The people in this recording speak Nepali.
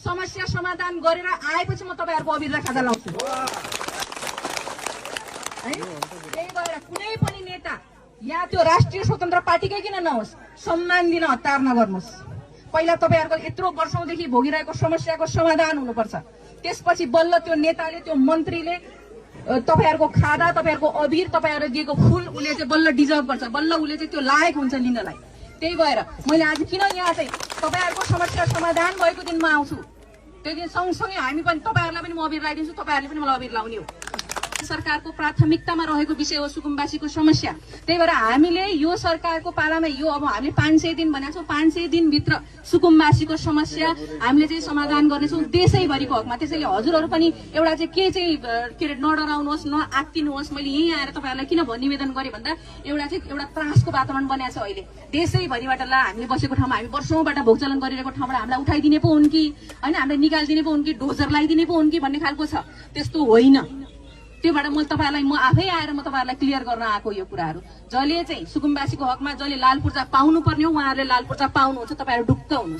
समस्या समाधान गरेर आएपछि म तपाईँहरूको अबिरलाई खाजा लाउँछु है। त्यही भएर कुनै पनि नेता या त्यो राष्ट्रिय स्वतन्त्र पार्टीकै किन नहोस्, सम्मान दिन हतार नगर्नुहोस्। पहिला तपाईँहरूको यत्रो वर्षौंदेखि भोगिरहेको समस्याको समाधान हुनुपर्छ, त्यसपछि बल्ल त्यो नेताले त्यो मन्त्रीले तपाईँहरूको खादा, तपाईँहरूको अबिर, तपाईँहरूले दिएको फुल उसले चाहिँ बल्ल डिजर्भ गर्छ, बल्ल उसले चाहिँ त्यो लायक हुन्छ लिनलाई। त्यही भएर मैले आज किन यहाँ चाहिँ तपाईँहरूको समस्या समाधान भएको दिनमा आउँछु, त्यो दिन सँगसँगै हामी पनि तपाईँहरूलाई पनि म अबिर लगाइदिन्छु, तपाईँहरूले पनि मलाई अबिर लाउने हो। सरकारको प्राथमिकतामा रहेको विषय हो सुकुम्बासीको समस्या। त्यही भएर हामीले यो सरकारको पालामा यो अब हामीले 500 दिन भनेको छौँ, 500 दिनभित्र सुकुम्बासीको समस्या हामीले चाहिँ समाधान गर्नेछौँ देशैभरिको हकमा। त्यसैले हजुरहरू पनि एउटा चाहिँ के चाहिँ के अरे नडराउनुहोस्, नआत्तिनुहोस्। मैले यहीँ आएर तपाईँहरूलाई किन निवेदन गरेँ भन्दा एउटा चाहिँ एउटा त्रासको वातावरण बनेको छ अहिले देशैभरिबाट। ला हामीले बसेको ठाउँमा हामी वर्षौंबाट भोगचलन गरिरहेको ठाउँबाट हामीलाई उठाइदिने पो हुन् कि होइन, हामीले निकालिदिने पो हुन् कि डोजर लगाइदिने पो हुन् कि भन्ने खालको छ। त्यस्तो होइन। त्योबाट म तपाईँहरूलाई म आफै आएर म तपाईँहरूलाई क्लियर गर्न आएको यो कुराहरू। जसले चाहिँ सुकुम्बासीको हकमा जसले लाल पूर्जा पाउनु पर्ने हो उहाँहरूले लाल पूर्जा पाउनुहुन्छ, तपाईँहरू ढुक्क हुनु।